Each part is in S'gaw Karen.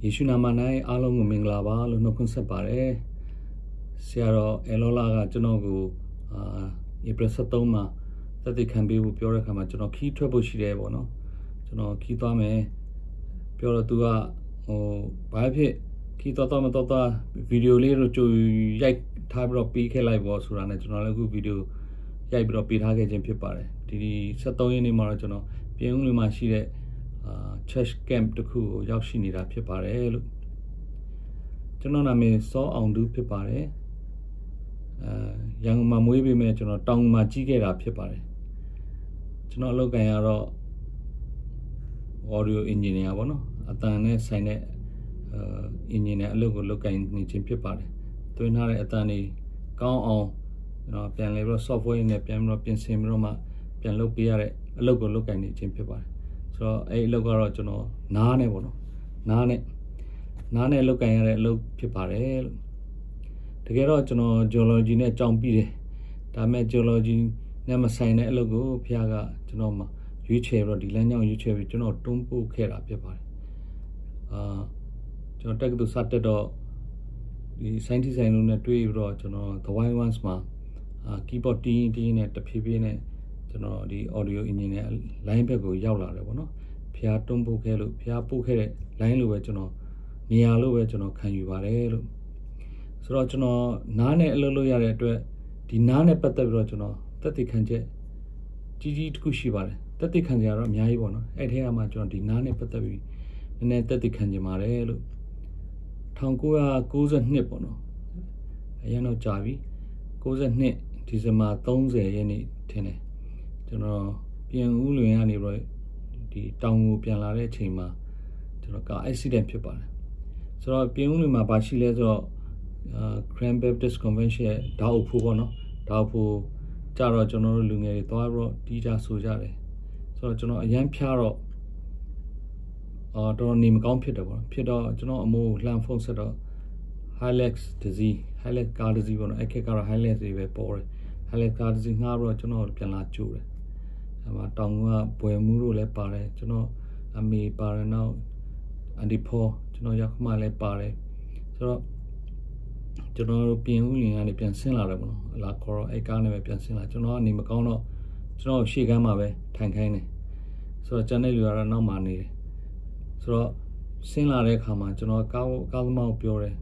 ယ့ၣ်ၡူးနၢ်မၤန့ၣ် အါလုံးကိုမင်္ဂလာပါလို့ နှုတ်ခွန်းဆက်ပါတယ်. ဆရာတော်အဲၣ်လီၤလၢက ကျွန်တော်ကို အာ April ဆယ့်သုံးမှာ သက်သေခံပေးဖို့ပြောတဲ့အခါမှာ ကျွန်တော်ခရီးထွက်ဖို့ရှိတယ်ပေါ့နော်. ကျွန်တော်ခရီးသွားမယ်ပြောတော့ သူက ဟို ဘာဖြစ်ဖြစ် ခရီးသွားသွားမသွားသွား ဗီဒီယိုလေးတော့ ကြိုရိုက်ထားပြီးတော့ ပေးခဲ့လိုက်ပေါ့ဆိုတာနဲ့ ကျွန်တော်လည်းအခု ဗီဒီယို ရိုက်ပြီးတော့ ပေးထားခဲ့ခြင်းဖြစ်ပါတယ်. ဒီ ဆယ့်သုံးရက်နေ့မှာတော့ ကျွန်တော် ပြင်ဦးလွင်မှာရှိတဲ့ အာ church camp တစ်ခုကို ရောက်ရှိနေတာဖြစ်ပါတယ်လို့. ကျွန်တော်နာမည် စောအောင်ဒူ ဖြစ်ပါတယ်. အာ ရန်ကုန်မှာမွေးပေမဲ့ ကျွန်တော် တောင်ငူမှာကြီးခဲ့တာဖြစ်ပါတယ်. ကျွန်တော်အလုပ်အကိုင်ကတော့ audio engineer ပေါ့နော်. အသံနဲ့ဆိုင်တဲ့ အာ engineer အလုပ်ကိုလုပ်ကိုင်နေခြင်းဖြစ်ပါတယ်. သွင်းထားတဲ့အသံတွေ ကောင်းအောင် ကျွန်တော်ပြန်လည်ပြီးတော့ software တွေနဲ့ ပြန်ပြီးတော့ ပြင်ဆင်ပြီးတော့မှ ပြန်လုပ်ပေးရတဲ့ အလုပ်ကိုလုပ်ကိုင်နေခြင်းဖြစ်ပါတယ်. ဆိုတော့ အဲ့ဒီအလုပ်ကတော့ ကျွန်တော် နားနဲ့ပေါ့နော်. နားနဲ့ နားနဲ့လုပ်ကိုင်ရတဲ့အလုပ်ဖြစ်ပါတယ်လို့. တကယ်တော့ ကျွန်တော် geology နဲ့ကျောင်းပြီးတယ်. ဒါပေမဲ့ geology နဲ့မဆိုင်တဲ့အလုပ်ကို ဘုရားက ကျွန်တော်မှာ ရွေးချယ်ပြီးတော့ ဒီလမ်းကြောင်းကို ရွေးချယ်ပြီး ကျွန်တော်တွန်းပို့ခဲ့တာဖြစ်ပါတယ်. အာ ကျွန်တော်တက္ကသိုလ်စတက်တော့ ဒီ scientist ဆိုင်တို့နဲ့တွေ့ပြီးတော့ ကျွန်တော် The Wild Ones မှာ အာ keyboard တီးရင်းတီးရင်းနဲ့ တဖြည်းဖြည်းနဲ့ ကျွန်တော် ဒီ audio engineer line ဘက်ကိုရောက်လာတယ်ပေါ့နော်. ဘုရားတွန်းပို့ခဲ့လို့ ဘုရားပို့ခဲ့တဲ့ line လိုပဲ ကျွန်တော် နေရာလို့ပဲ ကျွန်တော်ခံယူပါတယ်လို့. ဆိုတော့ ကျွန်တော် နားနဲ့အလုပ်လုပ်ရတဲ့အတွက် ဒီနားနဲ့ပတ်သက်ပြီးတော့ ကျွန်တော် သက်သေခံချက် ကြီးကြီးတစ်ခုရှိပါတယ်. သက်သေခံစရာတော့အများကြီးပေါ့နော်. အဲ့ထဲကမှ ကျွန်တော် ဒီနားနဲ့ပတ်သက်ပြီး နည်းနည်းသက်သေခံချင်ပါတယ်လို့. ထောင့်ကိုးရာကိုးဆယ့်နှစ်ပေါ့နော်. အရင်တော့ကြာပြီ. ကိုးဆယ့်နှစ် ဒီဇင်ဘာ သုံးဆယ်ရက်နေ့ ထင်တယ်. ကျွန်တော် ပြင်ဦးလွင်ကနေပြီးတော့ ဒီတောင်ငူပြန်လာတဲ့အချိန်မှာ ကျွန်တော် ကား accident ဖြစ်ပါတယ်. ဆိုတော့ ပြင်ဦးလွင်မှာ ဘာရှိလဲဆိုတော့ အာ Karen Baptist Convention ရဲ့ ဓာတ်အိုးဖိုးပေါ့နော်. ဓာတ်အိုးဖိုးကျတော့ ကျွန်တော်တို့လူငယ်တွေသွားပြီးတော့ တီးကြဆိုကြတယ်. ဆိုတော့ ကျွန်တော် အရမ်းဖျားတော့ အာ တော်တော်နေမကောင်းဖြစ်တယ်ပေါ့နော်. ဖြစ်တော့ ကျွန်တော့်အမိုးကို လှမ်းဖုန်းဆက်တော့ Hilux တစ်စီး Hilux ကားတစ်စီးပေါ့နော်. အဲ့ခေတ်ကတော့ Hilux တွေပဲပေါ်တယ်. Hilux ကားတစ်စီးငှားပြီးတော့ ကျွန်တော့်ကို ပြန်လာကြိုတယ်. အဲ့မှာ တောင်ငူက ဘွဲ့မှူးတို့လည်းပါတယ်. ကျွန်တော့်အမေပါတယ်. နောက် အန်တီဖော ကျွန်တော့်ယောက္ခမလည်းပါတယ်. ဆိုတော့ ကျွန်တော်တို့ ပြင်ဦးလွင်ကနေ ပြန်ဆင်းလာတယ်ပေါ့နော်. လာခေါ်တော့ အဲ့ကားနဲ့ပဲ ပြန်ဆင်းလာ. ကျွန်တော်ကနေမကောင်းတော့ ကျွန်တော့်ကို ရှေ့ခန်းမှာပဲ ထိုင်ခိုင်းတယ်. ဆိုတော့ ကျန်တဲ့လူကတော့ နောက်မှာနေတယ်. ဆိုတော့ ဆင်းလာတဲ့အခါမှာ ကျွန်တော် ကား ကားသမားကိုပြောတယ်.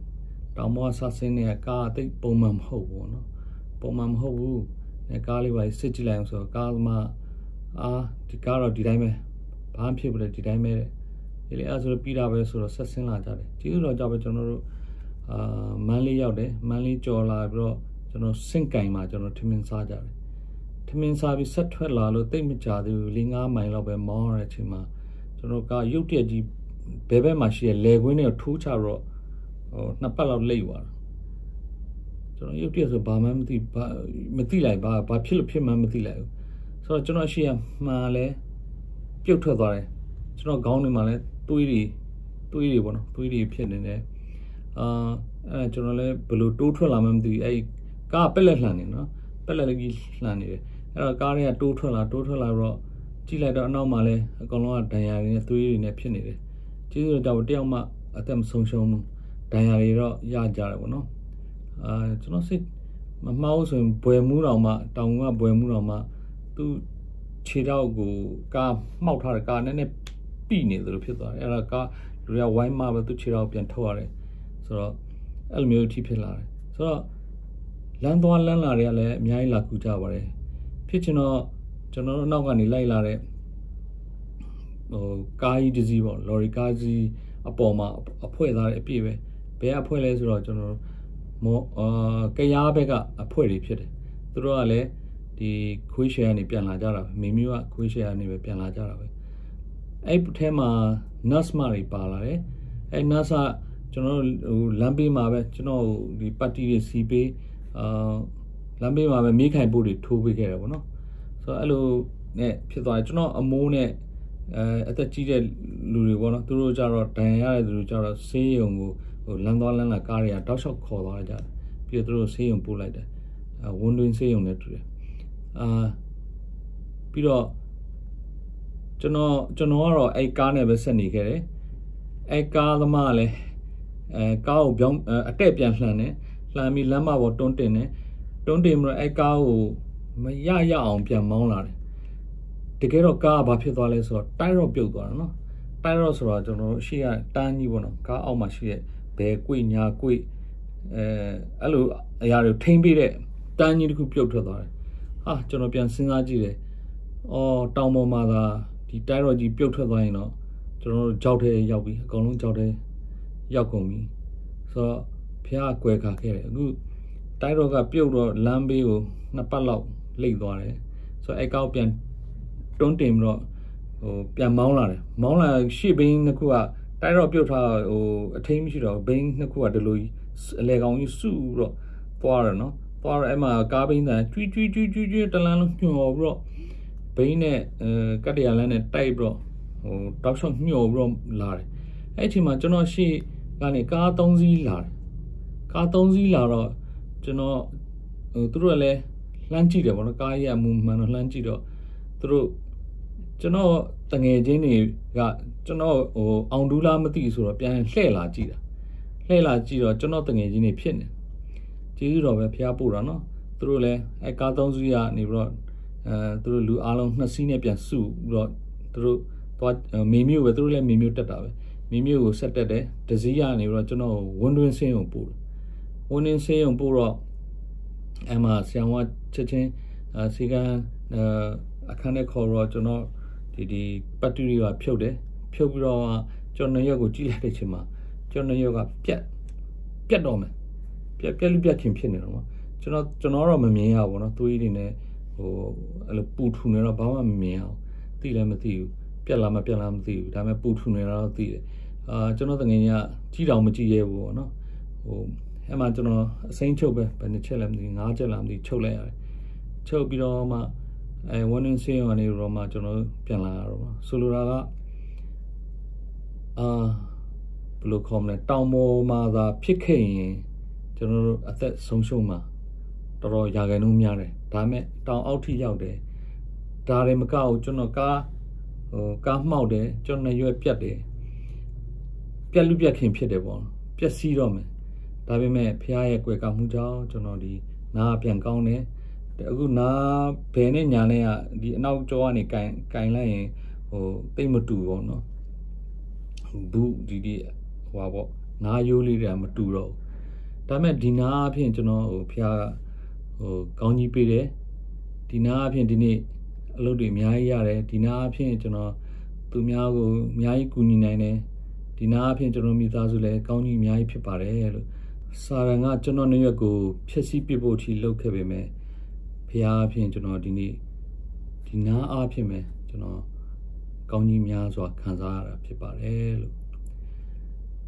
တောင်ပေါ်က စဆင်းတဲ့ကားက သိပ်ပုံမှန်မဟုတ်ဘူးပေါ့နော်. ပုံမှန်မဟုတ်ဘူး. နင် ကားလေး ဘာကြီး စစ်ကြည့်လိုက်အောင်ဆိုတော့ ကားသမား အာ ဒီကားတော့ ဒီတိုင်းပဲ. ဘာမှဖြစ်ဘူးလေ ဒီတိုင်းပဲတဲ့. အေးလေ အဲ့ဒါဆိုတော့ ပြီးတာပဲဆိုတော့ ဆက်ဆင်းလာကြတယ်. ကျေးဇူးတော်ကြောင့်ပဲ ကျွန်တော်တို့ အာ မန္တလေးရောက်တယ်. မန္တလေးကျော်လာပြီးတော့ ကျွန်တော် စင်ကိုင်မှာ ကျွန်တော် ထမင်းစားကြတယ်. ထမင်းစားပြီး ဆက်ထွက်လာလို့ သိပ်မကြာသေးဘူး. လေးငါးမိုင်လောက်ပဲ မောင်းရတဲ့အချိန်မှာ ကျွန်တော် ကားရုတ်တရက်ကြီး ဘယ်ဘက်မှာရှိတဲ့ လယ်ကွင်းထဲကို ထိုးချပြီးတော့ ဟို နှစ်ပတ်လောက် လစ်သွားတယ်. ကျွန်တော် ရုတ်တရက်ဆို ဘာမှမသိ ဘာ မသိလိုက် ဘာ ဘာဖြစ်လို့ဖြစ်မှန်းမသိလိုက်ဘူး. ဆိုတော့ ကျွန်တော် အရှေ့က မှန်လဲ ပြုတ်ထွက်သွားတယ်. ကျွန်တော့်ခေါင်းတွေမှာလည်း သွေးတွေ သွေးတွေပေါ့နော် သွေးတွေဖြစ်နေတယ်. အာ အဲ့ဒါ ကျွန်တော်လည်း ဘယ်လိုတိုးထွက်လာမှန်းမသိဘူး. အဲ့ဒီ ကားပက်လက်လှန်နေနော် ပက်လက်ကြီးလှန်နေတယ်. အဲ့တော့ ကားထဲက တိုးထွက်လာ တိုးထွက်လာပြီးတော့ ကြည့်လိုက်တော့ အနောက်မှာလည်း အကုန်လုံးက ဒဏ်ရာတွေနဲ့ သွေးတွေနဲ့ ဖြစ်နေတယ်. ကျေးဇူးတော်ကြောင့် တယောက်မှ အသက်မဆုံးရှုံးဘူး. ဒဏ်ရာတွေတော့ ရကြတယ်ပေါ့နော်. အာ ကျွန်တော် စိတ်မမှားဘူးဆိုရင် ဘွဲ့မှူးတောင်မှ တောင်ငူက ဘွဲ့မှူးတောင်မှ သူ့ခြေထောက်ကို ကားမှောက်ထားတဲ့ ကားနည်းနည်းပိတ်နေသလို ဖြစ်သွားတယ်. အဲ့တော့ ကားလူတွေက ဝိုင်းမပြီး သူ့ခြေထောက်ကို ပြန်ထုတ်ရတယ်. ဆိုတော့ အဲ့လိုမျိုးအထိ ဖြစ်လာတယ်. ဆိုတော့ လမ်းသွားလမ်းလာတွေကလည်း အများကြီး လာကူကြပါတယ်. ဖြစ်ချင်တော့ ကျွန်တော်တို့ အနောက်ကနေ လိုက်လာတဲ့ ဟို ကားကြီးတစ်စီးပေါ့ lorry ကားကြီးအပေါ်မှာ အဖွဲ့သားတွေ အပြည့်ပဲ. ဘယ်အဖွဲ့လဲဆိုတော့ ကျွန်တော်တို့ မော် အာ ကယားဘက်က အဖွဲ့တွေဖြစ်တယ်. သူတို့ကလည်း ဒီ ခွေးရှယ်ကနေ ပြန်လာကြတာပဲ. မေမြို့က ခွေးရှယ်ကနေပဲ ပြန်လာကြတာပဲ. အဲ့ထဲမှာ nurse မတွေပါလာတယ်. အဲ့ nurse က ကျွန်တော်တို့ ဟို လမ်းဘေးမှာပဲ ကျွန်တော့်ကို ဒီ ပတ်တီးတွေ စည်ပေး အာ လမ်းဘေးမှာပဲ မေးခိုင်ပို့တွေ ထိုးပေးခဲ့တယ်ပေါ့နော်. ဆိုတော့ အဲ့လိုနဲ့ ဖြစ်သွားတယ်. ကျွန်တော့်အမိုးနဲ့ အဲ အသက်ကြီးတဲ့လူတွေပေါ့နော် သူတို့ကျတော့ ဒဏ်ရာရတဲ့သူတွေကျတော့ ဆေးရုံကို ဟို လမ်းသွားလမ်းလာကားတွေက တောက်လျှောက်ခေါ်သွားကြတယ်. ပြီးတော့ သူတို့ ဆေးရုံပို့လိုက်တယ်. အဲ ဝင်းတွင်းဆေးရုံနဲ့တူတယ်. အာ ပြီးတော့ ကျွန်တော် ကျွန်တော်ကတော့ အဲ့ကားနဲ့ပဲ ဆက်နေခဲ့တယ်. အဲကားသမားလဲ ကားကို အတဲပြန်လှန်တယ်, လှန်ပြီးလမ်းမပေါ်တွန်းတင်တယ်, တွန်းတင်ပြီးတော့အဲကားကို မရရအောင်ပြန်မောင်းလာတယ်. တကယ်တော့ကားကဘာဖြစ်သွားလဲဆိုတော့ တိုက်တော့ပြုတ်သွားတယ်နော်. တိုက်တော့ဆိုတော့ကျွန်တော်တို့ရှေ့ကတန်းကြီးပေါ့နော်, ကားအောက်မှာရှိတဲ့ဘယ်ကွေ့ညာကွေ့ အဲအဲ့လိုအရာတွေထိမ့်ပေးတဲ့တန်းကြီးတစ်ခုပြုတ်ထွက်သွားတယ်. ဟာကျွန်တော်ပြန်စဉ်းစားကြည့်တယ်. အော်တောင်ပေါ်မှာသာဒီတိုက်တော့ကြီးပြုတ်ထွက်သွားရင်တော့ကျွန်တော်တို့ချောက်ထဲရောက်ပြီ, အကုန်လုံးချောက်ထဲရောက်ကုန်ပြီ. ဆိုတော့ဖျားကွယ်ခါခဲ့တယ်. အခုတိုက်တော့ကပြုတ်တော့လမ်းဘေးကိုနှစ်ပတ်လောက်လိပ်သွားတယ်. ဆိုတော့အဲကားကိုပြန်တွန်းတင်ပြီးတော့ဟိုပြန်မောင်းလာတယ်. မောင်းလာရှေ့ဘီးနှစ်ခုကတိုက်တော့ပြုတ်ထားဟိုအထိမ်းမရှိတော့ဘီးနှစ်ခုကဒီလိုအလဲကောင်ကြီးစုပြီးတော့သွားတယ်နော်. သွားတော့အဲမှာကားဘီးသံးကျွီးကျွီးကျွီးကျွီးတလမ်းလုံးညှို့ပြီးတော့ဘီးနဲ့ကတ္တရာလမ်းနဲ့တိုက်ပြီးတော့ဟိုတောက်လျှောက်ညှို့ပြီးတော့လာတယ်. အဲ့အချိန်မှာကျွန်တော်ရှေ့ကနေကားသုံးစီးလာတယ်. ကားသုံးစီးလာတော့ကျွန်တော်သူတို့ကလည်းလှမ်းကြည့်တယ်ပေါ့နော်. ကားကြီးအမူမှန်တော့လှမ်းကြည့်တော့သူတို့ကျွန်တော်တငယ်ချင်းတွေကကျွန်တော်ဟိုအောင်ဒူလားမသိဆိုတော့ပြန်လှည့်လာကြည့်တာ. လှည့်လာကြည့်တော့ကျွန်တော်တငယ်ချင်းတွေဖြစ်နေကျေးဇူးတော်ပဲဖျားပို့တာနော်. သူတို့လည်းအဲကားသုံးစီးကနေပြီးတော့အဲသူတို့လူအားလုံးနှစ်စီးနဲ့ပြန်စုပြီးတော့သူတို့သွားမေမျိုးပဲသူတို့လည်းမေမျိုးတက်တာပဲ. မေမျိုးကိုဆက်တက်တယ်. တစီးကနေပြီးတော့ကျွန်တော်ဝင်းတွင်းစင်းကိုပို့တယ်. ဝင်းတွင်းစင်းကိုပို့တော့အဲမှာဆရာဝန်ချက်ချင်းအဲဆေးခန်းအဲအခန်းထဲခေါ်တော့ကျွန်တော်ဒီဒီပတ်တူတွေကဖြုတ်တယ်. ဖြုတ်ပြီးတော့ကျွန်တော်နှစ်ယောက်ကိုကြည့်လိုက်တဲ့အချိန်မှာကျွန်တော်နှစ်ယောက်ကပြတ်ပြတ်တော့မယ်. ပြတ်ပြတ်လူပြတ်ခင်ဖြစ်နေတော့ကျွန်တော်ကျွန်တော်တော့မမြင်ရဘူးနော်. သွေးတွေနဲ့ဟိုအဲ့လိုပူထူနေတော့ဘာမှမမြင်ရဘူး. သိလည်းမသိဘူး. ပြတ်လားမပြတ်လားမသိဘူး. ဒါပေမဲ့ပူထူနေတာတော့သိတယ်. အာကျွန်တော်တငယ်ချင်းကကြီးတောင်မကြီးရဲဘူးပေါ့နော်. ဟိုအဲ့မှာကျွန်တော်အစိမ်းချုပ်ပဲဘယ်နှစ်ချက်လဲမသိဘူးငါးချက်လားမသိဘူးချုပ်လိုက်ရတယ်. ချုပ်ပြီးတော့မှအဲဝင်းတွင်းစင်းရုံကနေပြီးတော့မှကျွန်တော်ပြန်လာရတော့ဆိုလိုတာကအာဘယ်လိုခေါ်မလဲတောင်ပေါ်မှာသာဖြစ်ခဲ့ရင်ကျွန်တော်တို့အသက်ဆုံးရှုံးမှာတော်တော်ရာဂိုင်နှုန်းများတယ်. ဒါပေမဲ့တောင်အောက်ထိရောက်တယ်. ဒါတွေမကဘူးကျွန်တော်ကားဟိုကားမှောက်တယ်ကျွန်တော်ရွက်ပြတ်တယ်. ပြတ်လူပြတ်ခင်ဖြစ်တယ်ပေါ့နော်. ပျက်စီးတော့မယ်. ဒါပေမဲ့ဖခင်ရဲ့ကွယ်ကာမှုကြောင့်ကျွန်တော်ဒီနားပြန်ကောင်းတယ်. အခုနားဘယ်နဲ့ညာနဲ့ကဒီအနောက်ကျောကနေကင်ကင်လိုက်ရင်ဟိုတိတ်မတူပေါ့နော်. ဘူးဒီဒီဟိုပါပေါ့နားရိုးလေးတွေကမတူတော့ဘူး. ဒါပေမဲ့ဒီနားအဖြစ်ကျွန်တော်ဟိုဖခင်ဟိုကောင်းကြီးပေးတယ်. ဒီနားအဖြစ်ဒီနေ့အလုပ်တွေအများကြီးရတယ်. ဒီနားအဖြစ်ကျွန်တော်သူများကိုအများကြီးကူညီနိုင်တယ်. ဒီနားအဖြစ်ကျွန်တော်မိသားစုလည်းကောင်းကြီးအများကြီးဖြစ်ပါတယ်လို့စာရန်ကကျွန်တော်နှစ်ယောက်ကိုဖျက်ဆီးပစ်ဖို့အထိလုပ်ခဲ့ပေမဲ့ဖခင်အဖြစ်ကျွန်တော်ဒီနေ့ဒီနားအဖြစ်မဲ့ကျွန်တော်ကောင်းကြီးများစွာခံစားရတာဖြစ်ပါတယ်လို့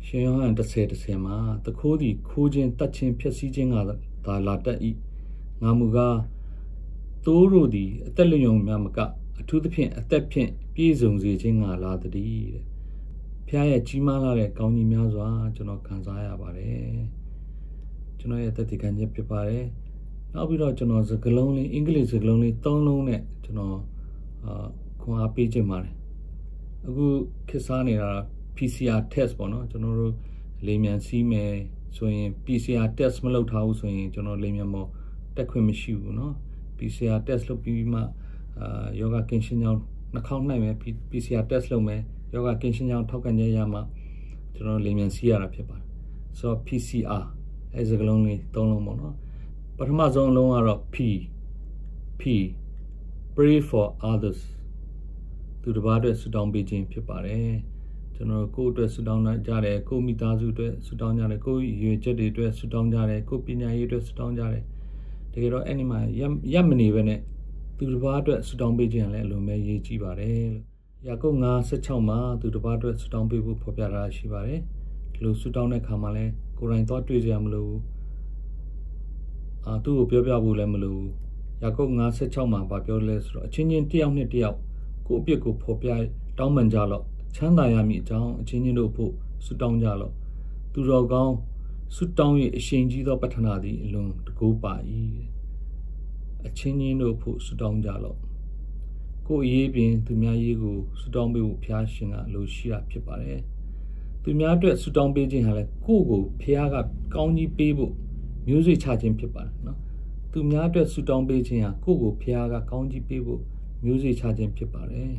ရှင်ယောဟန်တစ်ဆယ်တစ်ဆယ်မှာသခိုးသည်ခိုးခြင်းတတ်ခြင်းဖျက်ဆီးခြင်းကသာလာတတ်၏. ငါမူကားသိုးတို့သည်အသက်လွင်ရုံမျှမကအထူးသဖြင့်အသက်ဖြင့်ပြည့်စုံစေခြင်းငှာလာသတည်းတဲ့. ဖခင်ရဲ့ကြီးမားလာတဲ့ကောင်းကြီးများစွာကျွန်တော်ခံစားရပါတယ်. ကျွန်တော်ရဲ့သက်သေခံချက်ဖြစ်ပါတယ်. နောက်ပြီးတော့ကျွန်တော်စကလုံးလေးအင်္ဂလိပ်စကလုံးလေးသုံးလုံးနဲ့ကျွန်တော်အာခွန်အားပေးချင်ပါတယ်. အခုခေတ်စားနေတာ P C R test ပေါ့နော်. ကျွန်တော်တို့လေမြန်စီးမယ်ဆိုရင် P C R test မလုပ်ထားဘူးဆိုရင်ကျွန်တော်လေမြန်ပေါ်တက်ခွင့်မရှိဘူးနော်. P C R test လုပ်ပြီးမှအာယောဂကင်းရှင်းကြောင်းနှာခေါင်းနှိုက်မယ် P- PCR test လုပ်မယ်ယောဂကင်းရှင်းကြောင်းထောက်ခံချက်ရမှကျွန်တော်လေမြန်စီးရတာဖြစ်ပါတယ်. ဆိုတော့ P C R အဲစကလုံးလေးသုံးလုံးပေါ့နော်. ပထမဆုံးအလုံးကတော့ P P pray for others သူတစ်ပါးအတွက်ဆုတောင်းပေးခြင်းဖြစ်ပါတယ်. ကျွန်တော်တို့ကိုယ့်အတွက်ဆုတောင်းကြတယ်ကိုယ့်မိသားစုအတွက်ဆုတောင်းကြတယ်ကိုယ့်ရည်ရွယ်ချက်တွေအတွက်ဆုတောင်းကြတယ်ကိုယ့်ပညာရေးအတွက်ဆုတောင်းကြတယ်. တကယ်တော့အဲ့ဒီမှာရပ်ရပ်မနေပဲနဲ့သူတစ်ပါးအတွက်ဆုတောင်းပေးခြင်းကလည်းအလွန်ပဲအရေးကြီးပါတယ်လို့ယာကုပ်ငါးဆယ့်ခြောက်မှာသူတစ်ပါးအတွက်ဆုတောင်းပေးဖို့ဖော်ပြထားရှိပါတယ်. ဒီလိုဆုတောင်းတဲ့အခါမှာလည်းကိုယ်တိုင်သွားတွေ့စရာမလိုဘူး. အာသူ့ကိုပြောပြဖို့လည်းမလိုဘူး. ယာကုပ်ငါးဆယ့်ခြောက်မှာဘာပြောလဲဆိုတော့အချင်းချင်းတစ်ယောက်နှင့်တစ်ယောက်ကိုယ့်အပြစ်ကိုဖော်ပြတောင်းပန်ကြလော့. ချမ်းသာရမည်အကြောင်းအချင်းချင်းတို့အဖို့ဆုတောင်းကြလော့. သူတော်ကောင်းဆုတောင်း၍အရှိန်ကြီးသောပတ္ထနာသည်အလွန်တန်ဖိုးပါ၏. အချင်းချင်းတို့အဖို့ဆုတောင်းကြလော့. ကိုယ့်အရေးပင်သူများရေးကိုဆုတောင်းပေးဖို့ဘုရားရှင်ကအလိုရှိတာဖြစ်ပါတယ်. သူများအတွက်ဆုတောင်းပေးခြင်းဟာလည်း ကိုယ့်ကိုယ်ဘုရားကကောင်းကြီးပေးဖို့ မျိုးစေ့ချခြင်းဖြစ်ပါတယ်နော်။ သူများအတွက်ဆုတောင်းပေးခြင်းဟာ ကိုယ့်ကိုယ်ဘုရားကကောင်းကြီးပေးဖို့ မျိုးစေ့ချခြင်းဖြစ်ပါတယ်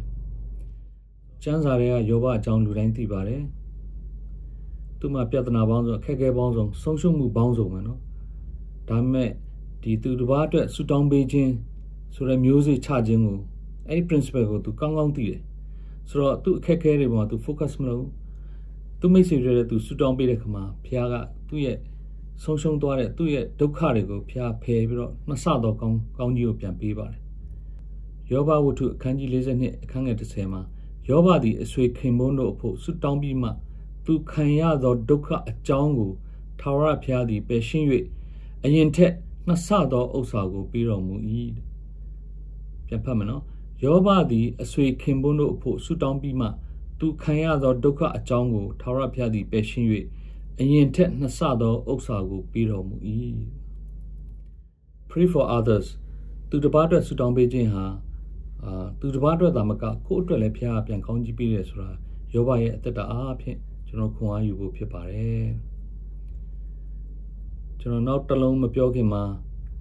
။ ကျမ်းစာထဲကယောဘအကြောင်းလူတိုင်းသိပါတယ်။ သူ့မှာပြဿနာပေါင်းစုံ အခက်အခဲပေါင်းစုံ ဆုံးရှုံးမှုပေါင်းစုံပဲနော်။ ဒါပေမဲ့ ဒီသူတစ်ပါးအတွက်ဆုတောင်းပေးခြင်းဆိုတဲ့မျိုးစေ့ချခြင်းကို အဲ့ဒီ principle ကိုသူကောင်းကောင်းသိတယ်။ ဆိုတော့သူအခက်အခဲတွေပေါ်မှာသူ focus မလုပ်ဘူး။ သူမိတ်ဆွေတွေအတွက်သူဆုတောင်းပေးတဲ့အခါမှာ ဘုရားကသူ့ရဲ့ဆုံးရှုံးသွားတဲ့သူ့ရဲ့ဒုက္ခတွေကိုဘုရားဖယ်ပြီးတော့နှစ်ဆသောကောင်းကောင်းကြီးကိုပြန်ပေးပါတယ်။ ယောဘဝတ္ထုအခန်းကြီးလေးဆယ့်နှစ်အခန်းငယ်တစ်ဆယ်မှာ ယောဘသည်အဆွေခင်ပွန်းတို့အဖို့ဆုတောင်းပြီးမှ သူခံရသောဒုက္ခအကြောင်းကိုထာဝရဘုရားသည်ပယ်ရှင်း၍ အရင်ထက်နှစ်ဆသောဥစ္စာကိုပေးတော်မူ၏။ ပြန်ဖတ်မယ်နော်။ ယောဘသည်အဆွေခင်ပွန်းတို့အဖို့ဆုတောင်းပြီးမှ သူခံရသောဒုက္ခအကြောင်းကိုထာဝရဘုရားသည်ပယ်ရှင်း၍ အရင်ထက်နှစ်ဆသောဥစ္စာကိုပေးတော်မူ၏။ Pray for others. သူတစ်ပါးအတွက်ဆုတောင်းပေးခြင်းဟာအာသူတစ်ပါးအတွက်သာမကကိုယ့်အတွက်လည်းဘုရားကပြန်ကောင်းကြီးပေးတယ်ဆိုတာယောဘရဲ့အသက်တာအားဖြင့်ကျွန်တော်ခွန်အားယူဖို့ဖြစ်ပါတယ်။ ကျွန်တော်နောက်တစ်လုံးမပြောခင်မှာ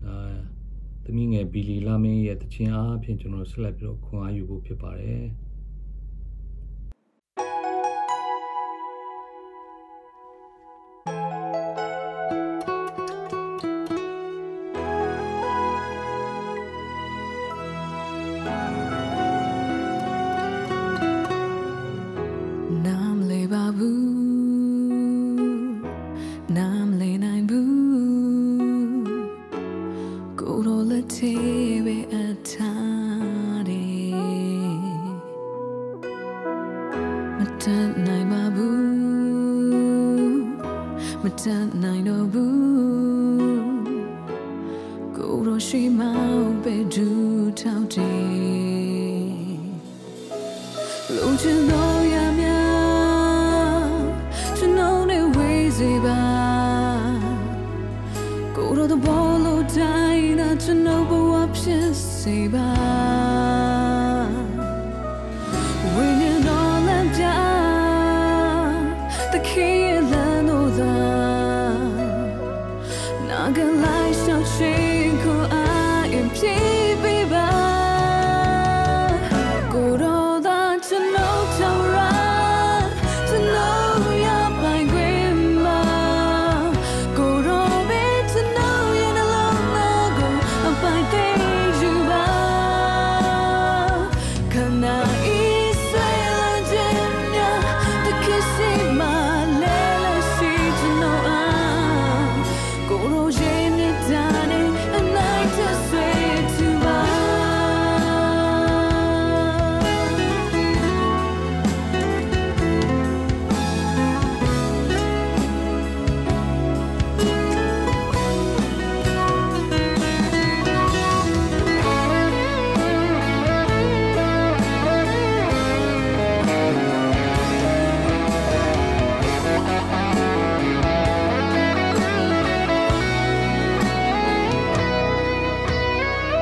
အာသမီးငယ်ဘီလီလာမင်းရဲ့သီချင်းအားဖြင့်ကျွန်တော်ဆက်လက်ပြီးတော့ခွန်အားယူဖို့ဖြစ်ပါတယ်။ နမလဲၤဘၣ်ဘူး, နမလဲၤနၢ်ဘူး, ကိးထီၣ်လၢထဲဝဲအထါဒဲး မတၢ်နၢ်ဘၣ်ဘူး, မတၢ်နၢ်ဒီးဘူး, ကိးထီၣ်ရှ့မၤအိၣ်ပဲဒူထီၣ်တ့ၢ် လိုချင်တော့ရများ ကျွန်တော်နဲ့ဝေးစေပါ ကိုယ်တော်သဘောလိုတိုင်းသာကျွန်တော်ဘဝဖြစ်စေပါ ဝိညာဉ်တော်လမ်းပြ သခင်ရဲ့လမ်းတို့သာ နာကလိုက်ရှောက်ခြင်းကိုအရင်ပြေးပေးပါ ကိုယ်တော်သာကျွန်တော်ထာဝရ ကျွန်တော်ရပိုင်ခွင့်ပါ ကိုယ်တော်ပဲကျွန်တော်ရဲ့နှလုံးသားကိုအပိုင်ပေးယူပါ ခဏအံၤဆွဲလန်းခြင်းများ သခင်ရှိမှလဲလၢရှိကျွန်တော်အား ကိုယ်တော်ရဲ့မေတ္တာနဲ့အနိုင်တဆွဲထူပါ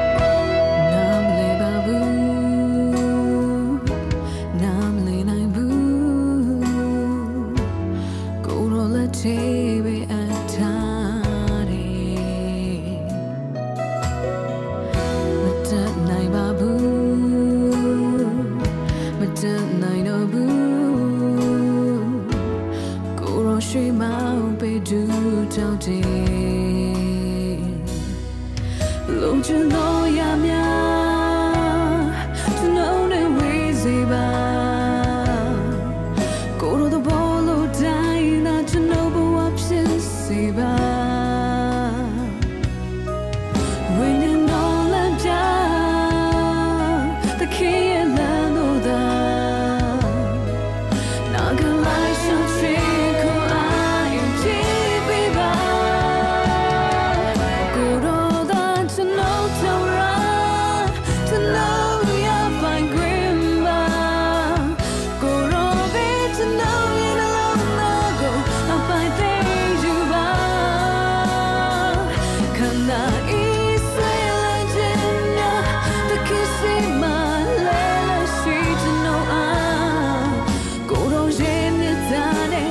နမလဲၤဘၣ်ဘူး, နမလဲၤနၢ်ဘူး, ကိုယ်တော်လက်ထဲပဲအထါတ့ၢ် မတတ်နိုင်ပါဘူး, မတတ်နိုင်တော့ဘူး, ကိုယ်တော်ရှိမှပဲဒုးထောက်တယ် လိုချင်သောအရာများ ကျွန်တော်နဲ့ဝေးစေပါ ကိုယ်တော်သဘောလိုတိုင်းသာကျွန်တော်ဘဝဖြစ်စေပါ ဝိညာဉ်တော်လမ်းပြ သခင်ရဲ့လမ်းသို့သာ နာကလိုက်ရှောင်ခြင်းကိုအာရုံဖြည့်ပေးပါ ကိုယ်တော်သာကျွန်တော်ထာဝရ ကျွန်တော်ရပိုင်ခွင့်ပါ ကိုယ်တော်ပဲကျွန်တော်ရဲ့နှလုံးသားကိုအပိုင်ပေးယူပါ ခန္ဓာအံးဆွဲလန်းခြင်းများ သခင်ရှိမှလဲလၢရှိကျွန်တော်အား ကိုယ်တော်ရဲ့မေတ္တာနဲ့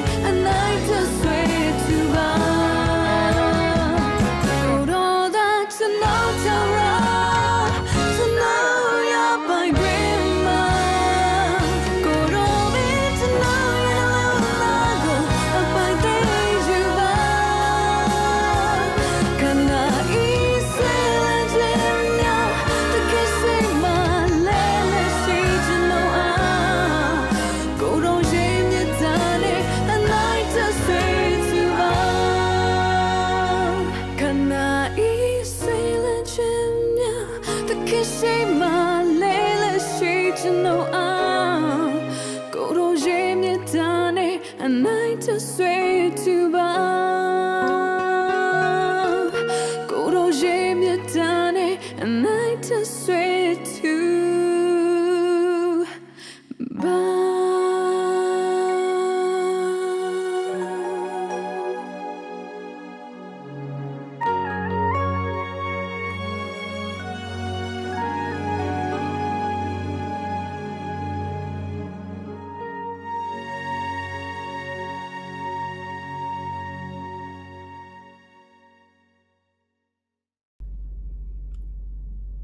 အနံၣ်တဆွေးထူဘၣ်, ကိုယ်တော်ရဲ့မျက်တန်းနဲ့ အနံၣ်တဆွေးထူ ဘၣ်.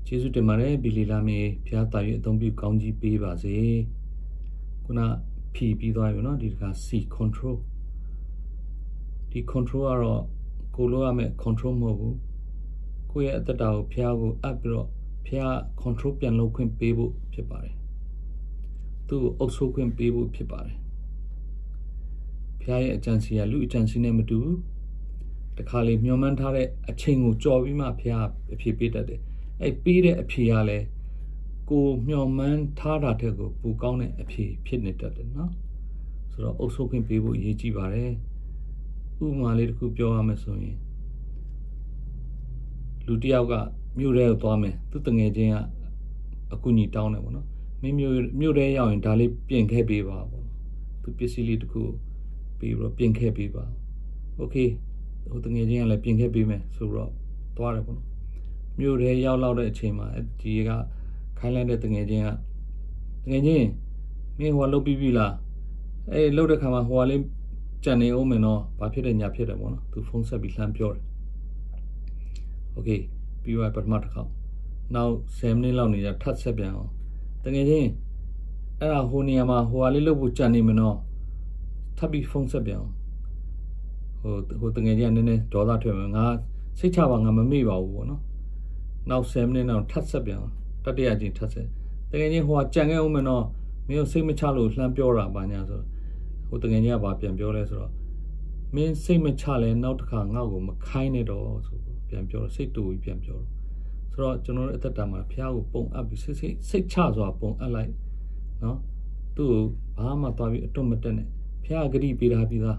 ကျေးဇူးတင်ပါတယ် ဘီလီလာမေ, ဘုရားသခင်အသုံးပြုကောင်းကြီးပေးပါစေ. ခုန P ပြီးသွားပြီနော်, ဒီတစ်ခါ C, control. ဒီ control ကတော့ ကိုယ်လုပ်ရမယ့် control မဟုတ်ဘူး. ကိုယ့်ရဲ့အသက်တာကိုဘုရားကိုအပ်ပြီးတော့ ဘုရား control ပြန်လုပ်ခွင့်ပေးဖို့ဖြစ်ပါတယ်. သူ့ကိုအုပ်စိုးခွင့်ပေးဖို့ဖြစ်ပါတယ်. ဘုရားရဲ့အကြံစည်ကလူအကြံစည်နဲ့မတူဘူး. တခါလေမျှော်မှန်းထားတဲ့အချိန်ကိုကျော်ပြီးမှဘုရားအဖြေပေးတတ်တယ်. အဲ့ပေးတဲ့အဖြေကလည်း ကိုယ်မျှော်မှန်းထားတာထက်ကိုပိုကောင်းတဲ့အဖြေဖြစ်နေတတ်တယ်နော်. ဆိုတော့အုပ်စိုးခွင့်ပေးဖို့အရေးကြီးပါတယ်. ဥပမာလေးတစ်ခုပြောရမယ်ဆိုရင် လူတစ်ယောက်ကမြို့ထဲကိုသွားမယ်, သူ့သူငယ်ချင်းကအကူအညီတောင်းတယ်ပေါ့နော်. မင်းမြို့မြို့ထဲရောက်ရင်ဒါလေးပြင်ခဲ့ပေးပါပေါ့နော်. သူပစ္စည်းလေးတစ်ခုပေးပြီးတော့ပြင်ခဲ့ပေးပါ. Okay, ဟိုသူငယ်ချင်းကလည်းပြင်ခဲ့ပေးမယ်ဆိုပြီးတော့သွားတယ်ပေါ့နော်. မြို့ထဲရောက်လောက်တဲ့အချိန်မှာဒီကခိုင်းလိုက်တဲ့သူငယ်ချင်းက သူငယ်ချင်း, မင်းဟိုကလုပ်ပြီးပြီလား? အဲ့လုပ်တဲ့ခါမှာဟိုကလေးကြံနေဦးမယ်နော်, ဘာဖြစ်တယ်ညာဖြစ်တယ်ပေါ့နော်. သူဖုန်းဆက်ပြီးလှမ်းပြောတယ်. Okay, ပြီးသွားပြီပထမတစ်ခေါက်. နောက်ဆယ်မိနစ်လောက်နေကျထပ်ဆက်ပြန်အီၤ, သူငယ်ချင်း, အဲ့ဒါဟိုနေရာမှာဟိုကလေးလုပ်ဖို့ကြံနေမယ်နော်, ထပ်ပြီးဖုန်းဆက်ပြန်အီၤ. ဟိုဟိုသူငယ်ချင်းကနည်းနည်းဒေါသထွက်မယ်, ငါစိတ်ချပါ, ငါမမေ့ပါဘူးပေါ့နော်. နောက်ဆယ်မိနစ်နောက်ထပ်ဆက်ပြန်အီၤ, တတိယအကြိမ်ထပ်ဆက်, သူငယ်ချင်းဟိုကကြံခဲ့ဦးမယ်နော်, မင်းတို့စိတ်မချလို့လှမ်းပြောတာပါညာဆိုတော့ ဟိုသူငယ်ချင်းကဘာပြန်ပြောလဲဆိုတော့ မင်းစိတ်မချလဲနောက်တစ်ခါငါ့ကိုမခိုင်းနဲ့တော့ဆိုပြီးပြန်ပြောတော့စိတ်တူပြီးပြန်ပြောတော့. ဆိုတော့ကျွန်တော်တို့အသက်တာမှာဘုရားကိုပုံအပ်ပြီးစိတ်စိတ်စိတ်ချစွာပုံအပ်လိုက်နော်. သူ့ကိုဘာမှသွားပြီးအတွန့်မတက်နဲ့, ဘုရားကတိပေးထားပြီးသား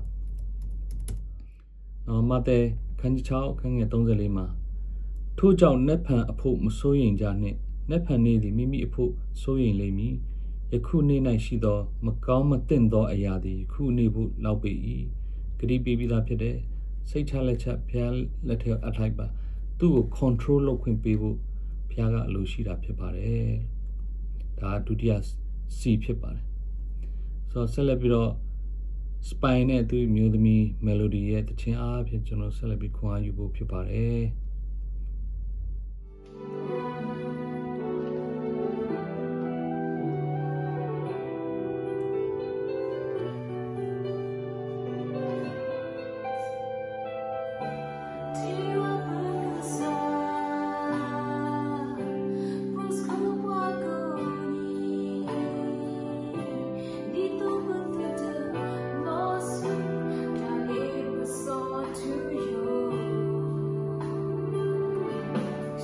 နော်. မဿဲခန်းကြီးခြောက်ခန်းငယ်သုံးဆယ့်လေးမှာ, ထို့ကြောင့်နက်ဖြန်အဖို့မစိုးရိမ်ကြနှင့်, နက်ဖြန်နေ့သည်မိမိအဖို့စိုးရိမ်လိမ့်မည်. ယခုနေ့၌ရှိသောမကောင်းမသင့်သောအရာသည်ယခုနေ့ဖို့လောက်ပေ၏. ကတိပေးပြီးသားဖြစ်တယ်. စိတ်ချလက်ချဘုရားလက်ထဲအပ်လိုက်ပါ. သူ့ကို control လုပ်ခွင့်ပေးဖို့ဘုရားကအလိုရှိတာဖြစ်ပါတယ်. ဒါဒုတိယ C ဖြစ်ပါတယ်. ဆိုတော့ဆက်လက်ပြီးတော့ Spine နဲ့သူ့အမျိုးသမီး Melody ရဲ့သီချင်းအားဖြင့်ကျွန်တော်ဆက်လက်ပြီးခွန်အားယူဖို့ဖြစ်ပါတယ်.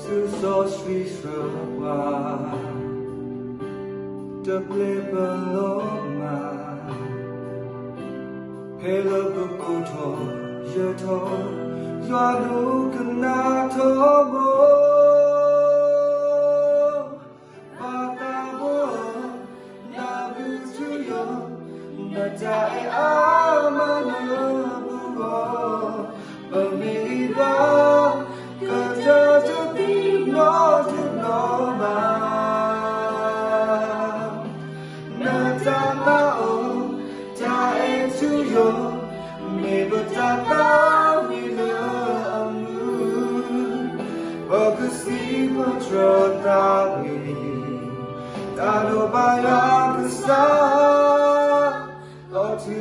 သူစီဆှံစှၤပှၤ တပျဲပလီၤမး ဖဲလၢပကိးထီၣ်ယဲၢ်ထီၣ် ယွၤဒိကနၣ်ထီဘိ ဘၣ်သးဘိ နၢ်ပၢၢ်ထူယိာ် နတၢ်အဲၣ်အါမးလၢပဂီၢ် ပမ့ၢ်ဘၣ် ကတၢၢ်တသ့နီတဘျီဘၣ် နတၢ်မၤအိၣ် တၢ်အဲၣ်ထူယိာ် မ့ၢ်ပတၢ်သးဝံၣ်လၢအမုာ် ပကစံးပတြၢၤသးဝံၣ် တၢ်ဒိးဘၣ်ယွၤကစၢ် လီၤထူ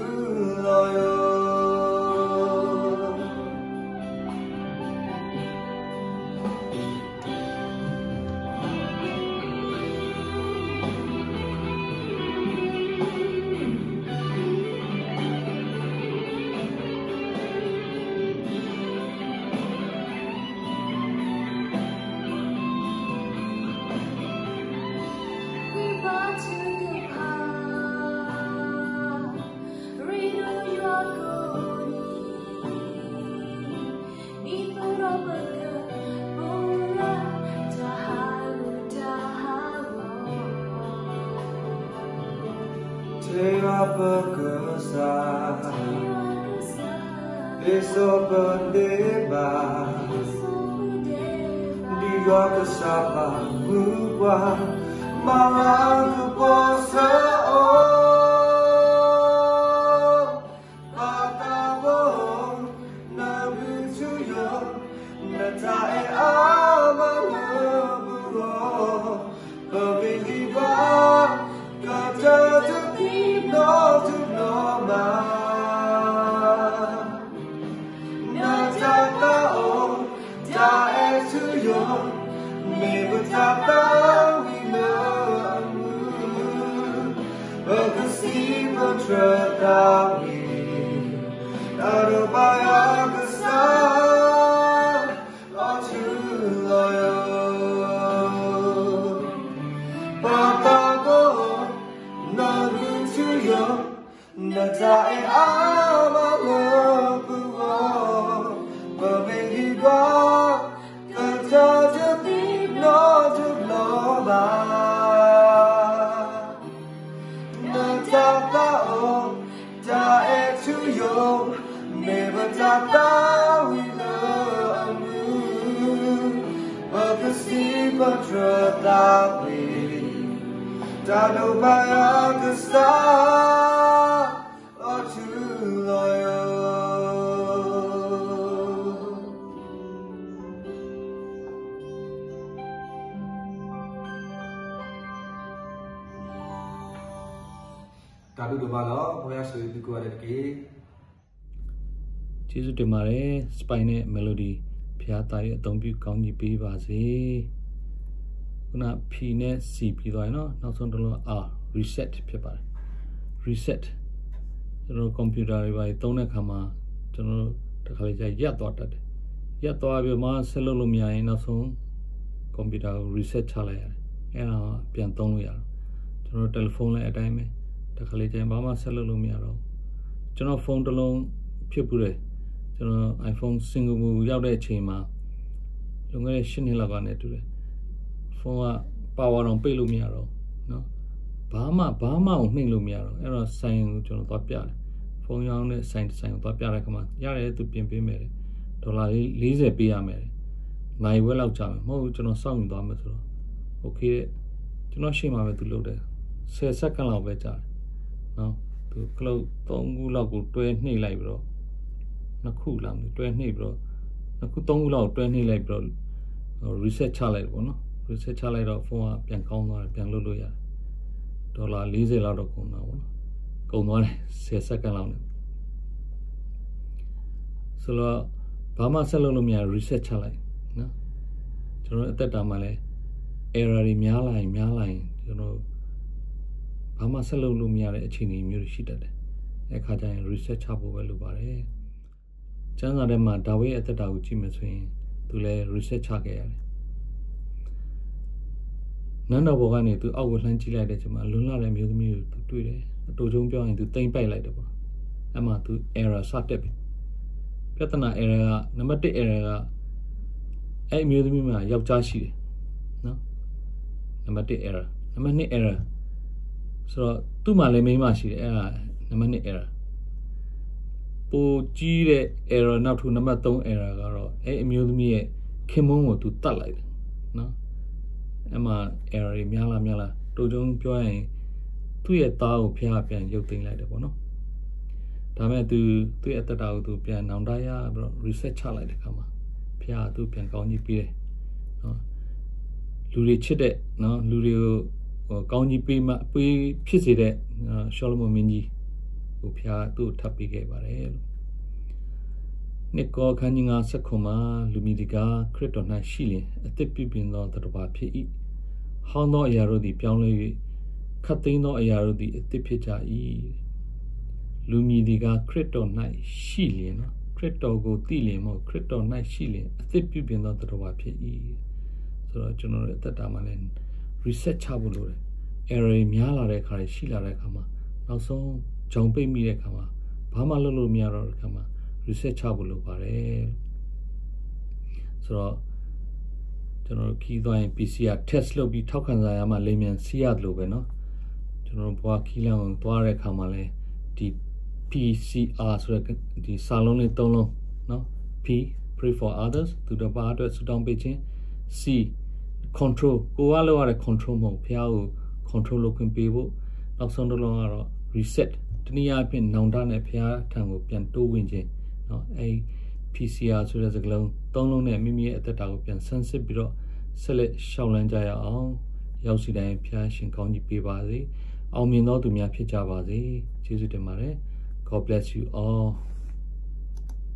လီၤယိာ် ပကစၢ်, ဒ်သိးပန့ၢ်ဘၣ် ဒ်ယွၤကစၢ်ပာ်မူပှၤ, မၤလၤကပီၤစၢၤအီၤ, ပၢ်သးဘိ, နဘုထူယိာ်, နတၢ်အဲၣ်အါမးလၢပဂီၢ်, ပမ့ၢ်ဟံးဘၣ် ကတၢၢ်တသ့နီတဘျီဘၣ်. နတၢ်သးအိၣ် တၢ်အဲၣ်ထူယိာ်, မ့ၢ်ပတၢ်သးဝံၣ်လၢအမူ, ပကစံးပတြၢၤသးဝံၣ်, တၢ်ဒိးဘၣ်ယွၤကစၢ် လီၤထူလီၤယိာ်, ပၢ်သးဘိ, နဘုထူယိာ်, နတၢ်အဲၣ်အါမးလၢပဂီၢ်, ပမ့ၢ်ဟံးဘၣ် ကတၢၢ်တသ့နီတဘျီဘၣ်. နတၢ်သးအိၣ် တၢ်အဲၣ်ထူယိာ်, မ့ၢ်ပတၢ်သးဝံၣ်လၢအမူ, ပကစံးပတြၢၤသးဝံၣ်, တၢ်ဒိးဘၣ်ယွၤကစၢ် လီၤထူလီၤယိာ်. တၢ်ဘျုးဒိၣ်မးလီၤ. ဘုရားရှိခိုး ကျေးဇူးတင်ပါတယ်. Spy နဲ့ Melody ဘုရားသခင်ရဲ့အသုံးပြုကောင်းကြီးပေးပါစေ. ခုန P နဲ့ C ပြီးသွားရင်နော် နောက်ဆုံးတစ်လုံး R reset ဖြစ်ပါတယ်. Reset ကျွန်တော်တို့ computer တွေဘာတွေသုံးတဲ့အခါမှာ ကျွန်တော်တို့တခါလေကျရင်ရပ်သွားတတ်တယ်. ရပ်သွားပြီးတော့မှဆက်လုပ်လို့မရရင်နောက်ဆုံး computer ကို reset ချလိုက်ရတယ်. အဲ့ဒါပြန်သုံးလို့ရတယ်. ကျွန်တော်တို့ telephone လည်းအတိုင်းပဲ. တခါလေကျရင်ဘာမှဆက်လုပ်လို့မရတော့ဘူး. ကျွန်တော် phone တစ်လုံးဖြစ်ဘူးတယ်. ကျွန်တော် iPhone Singapore ရောက်တဲ့အချိန်မှာ လွန်ခဲ့တဲ့ရှစ်နှစ်လောက်ကနဲ့တူတယ်. phone က power တောင်ပိတ်လို့မရတော့ဘူးနော်. ဘာမှဘာမှကိုနှိပ်လို့မရတော့ဘူး. အဲ့တော့ ဆိုင်ကိုကျွန်တော်သွားပြတယ်. phone ရောင်းတဲ့ဆိုင်တစ်ဆိုင်ကိုသွားပြတဲ့အခါမှာရတယ် သူပြင်ပေးမယ်တဲ့. ဒေါ်လာလေးလေးဆယ်ပေးရမယ်တဲ့. နာရီဝက်လောက်ကြာမယ်. မဟုတ်ဘူး ကျွန်တော်စောင့်ယူသွားမယ်ဆိုတော့ okay တဲ့. ကျွန်တော်ရှေ့မှာပဲသူလုပ်တယ်. ဆယ်စက္ကန့်လောက်ပဲကြာတယ်နော်. သူခလုတ်သုံးခုလောက်ကိုတွဲနှိပ်လိုက်ပြီးတော့ နှစ်ခုလားမသိတွဲနှိပ်ပြီးတော့ နှစ်ခုသုံးခုလောက်ကိုတွဲနှိပ်လိုက်ပြီးတော့ reset ချလိုက်တယ်ပေါ့နော်. reset ချလိုက်တော့ phone ကပြန်ကောင်းသွားတယ်. ပြန်လုပ်လို့ရတယ်. ဒေါ်လာလေးဆယ်လောက်တော့ကုန်တာပေါ့နော်. ကုန်သွားတယ်. ဆယ်စက္ကန့်လောက်နဲ့ ဆိုတော့ ဘာမှဆက်လုပ်လို့မရ reset ချလိုက်နော်. ကျွန်တော်တို့အသက်တာမှာလည်း error တွေများလာရင်များလာရင်ကျွန်တော်တို့ဘာမှဆက်လုပ်လို့မရတဲ့အခြေအနေမျိုးတွေရှိတတ်တယ်. အဲ့ခါကျရင် reset ချဖို့ပဲလိုပါတယ်. ကျမ်းစာထဲမှာဒါဝိဒ်အသက်တာကိုကြည့်မယ်ဆိုရင် သူလည်း reset ချခဲ့ရတယ်. နန်းတော်ပေါ်ကနေသူအောက်ကိုလှမ်းကြည့်လိုက်တဲ့အချိန်မှာ လွန်လတဲ့အမျိုးသမီးကိုသူတွေ့တယ်. အတိုချုပ်ပြောရင်သူသိမ်းပိုက်လိုက်တယ်ပေါ့. အဲ့မှာသူ error စတက်ပြီ. ပြဿနာ error က နံပါတ်တစ် error က အဲ့အမျိုးသမီးမှာယောက်ျားရှိတယ်နော်. နံပါတ်တစ် error, နံပါတ်နှစ် error ဆိုတော့သူ့မှာလည်းမိန်းမရှိတယ်. အဲ့ဒါနံပါတ်နှစ် error. ပိုကြီးတဲ့ error နောက်ထပ်နံပါတ်သုံး error ကတော့အဲ့အမျိုးသမီးရဲ့ခင်မုန်းကိုသူသတ်လိုက်တယ်နော်. အဲ့မှာ error တွေများလာများလာ တိုချုပ်ပြောရရင် သူ့ရဲ့သားကိုဘုရားကပြန်ရုပ်သိမ်းလိုက်တယ်ပေါ့နော်. ဒါပေမဲ့သူသူ့ရဲ့အသက်တာကိုသူပြန်နောင်တရပြီးတော့ reset ချလိုက်တဲ့အခါမှာ ဘုရားကသူ့ပြန်ကောင်းကြီးပေးတယ်နော်. လူတွေချစ်တဲ့နော် လူတွေကိုဟိုကောင်းကြီးပေးမှပေးဖြစ်စေတဲ့နော် ရှောလမုန်မင်းကြီးကိုဘုရားသူ့ကိုထပ်ပေးခဲ့ပါတယ်လို့ နှစ်ကောအခန်းကြီးငါးဆယ့်ခုနစ်မှာ လူမည်တကား ခရစ်တော်၌ရှိလျှင် အသစ်ပြုပြင်သောသတ္တဝါဖြစ်၏။ ဟောင်းသောအရာတို့သည်ပြောင်းလဲ၍၊ ခပ်သိမ်းသောအရာတို့သည်အသစ်ဖြစ်ကြ၏။ လူမည်တကား ခရစ်တော်၌ရှိလျှင်နော် ခရစ်တော်ကိုသိလျှင်မဟုတ် ခရစ်တော်၌ရှိလျှင် အသစ်ပြုပြင်သောသတ္တဝါဖြစ်၏. ဆိုတော့ကျွန်တော်တို့အသက်တာမှာလည်း reset ချဖို့လိုတယ်. error တွေများလာတဲ့အခါတွေရှိလာတဲ့အခါမှာ နောက်ဆုံး ချောင်ပိတ်မိတဲ့အခါမှာ ဘာမှလုပ်လို့မရတော့တဲ့အခါမှာ reset ချဖို့လိုပါတယ်လို့. ဆိုတော့ကျွန်တော်တို့ခီးသွားရင် PCR test လုပ်ပြီးထောက်ခံစာရမှလင်မြန်စီးရတယ်လို့ပဲနော်. ကျွန်တော်တို့ဘဝခီးလမ်းကိုသွားတဲ့အခါမှာလည်း ဒီး P C R ဆိုတဲ့ ဒီစာလုံးလေးသုံးလုံးနော်။ P, pray for others, သူတစ်ပါးအတွက်ဆုတောင်းပေးခြင်း။ C, control, ကိုယ်ကလုပ်ရတဲ့ control မဟုတ်, ဘုရားကို control လုပ်ခွင့်ပေးဖို့။ နောက်ဆုံးတစ်လုံးကတော့ reset, တနည်းအားဖြင့် နောင်တနဲ့ ဘုရားထံကို ပြန်တိုးဝင်ခြင်းနော်။ အဲဒီ P C R ဆိုတဲ့စကားလုံးသုံးလုံးနဲ့ မိမိရဲ့အသက်တာကို ပြန်ဆန်းစစ်ပြီးတော့ ဆက်လက်လျှောက်လှမ်းကြရအောင်။ ရောက်စီတိုင်း ဘုရားရှင်ကောင်းကြီးပေးပါစေ။ အောင်မြင်သောသူများဖြစ်ကြပါစေ။ ကျေးဇူးတင်ပါတယ်။ God bless you all.